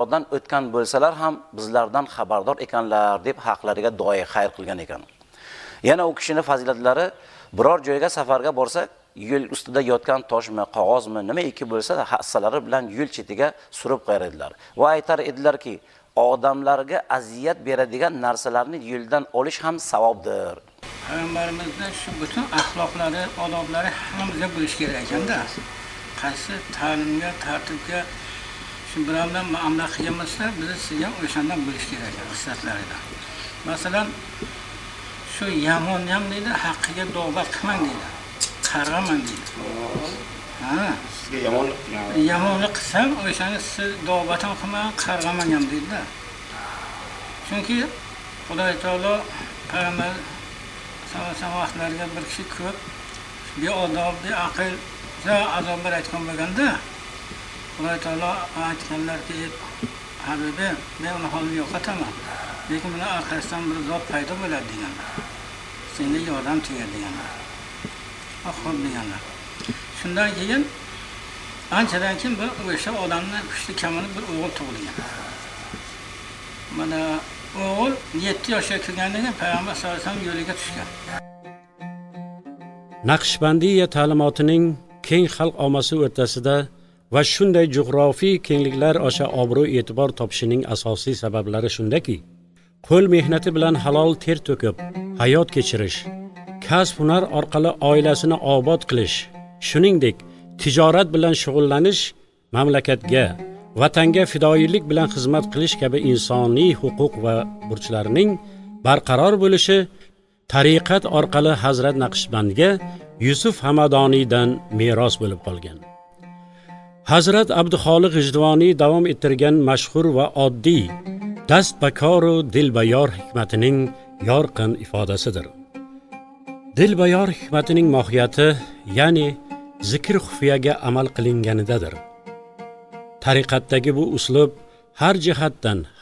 Dunyodan o'tgan bo'lsalar ham bizlardan xabardor ekanlar, deb haqlariga duoyi xayr qilgan ekan. Yana u kishini fazilatlari, biror joyga safarga borsa, yo'l ustida yotgan toshmi, qog'ozmi, nima eki bo'lsa, hassalari bilan yo'l chetiga surib qo'yar edilar va aytar edilarki, odamlarga aziyat beradigan narsalarni yo'ldan olish ham savobdir. Payg'ambarimizni shu butun axloqlari, odoblari hammamizga bo'lishi kerak ekanda. Qaysi ta'limga, tartibga shu birov bilan muomala qilgan bo'lsa, bizni sizga o'shandan bo'lishi kerak ekan xislatlaridan. Masalan, shu yomon ham deydi, haqqiga dog'bat qilmang deydi. Qarg'amang deydi. Ha, Sizga yomonlik qilgan. Yomonlik qilsam, o'shani siz dog'bat ham qilmang, qarg'amang ham deydi. Chunki Xudo taolo payg'ambar sallallohu alayhi vasallam vaqtlariga bir kishi ko'p beodob, beaql, juda azoblar aytgan bo'lganda, Xudo taolo aytganlarki, "Habibim, men uni holini yo'qotaman, lekin buni orqasidan bir zot paydo bo'ladi", deganlar. "Senga yordam tegadi", deganlar. "Xo'p", deganlar. Shundan keyin anchadan keyin bir o'sha odamni pushti kamini bir o'g'il tug'ilgan. Mana o'g'il 7 yoshga kirgandan keyin payg'ambar sallallohu alayhi vasallam yo'liga tushgan. Naqshbandiya ta'limotining keng xalq ommasi o'rtasida va shunday jug'rofiy kengliklar osha obro' e'tibor topishining asosiy sabablari shundaki, qo'l mehnati bilan halol ter to'kib hayot kechirish, kasb hunar orqali oilasini obod qilish, shuningdek tijorat bilan shug'ullanish, mamlakatga, vatanga fidoyilik bilan xizmat qilish kabi insoniy huquq va burchlarining barqaror bo'lishi tariqat orqali Hazrat Naqshbandga Yusuf Hamadoniydan meros bo'lib qolgan. Hazrat Abduxoliq G'ijduvoniy davom ettirgan mashhur va oddiy dast bakoru dilbayor hikmatining yorqin ifodasidir. Dilbayor hikmatining mohiyati, ya'ni zikr xufiyaga amal qilinganidadir. Tariqatdagi bu uslub har jihatdan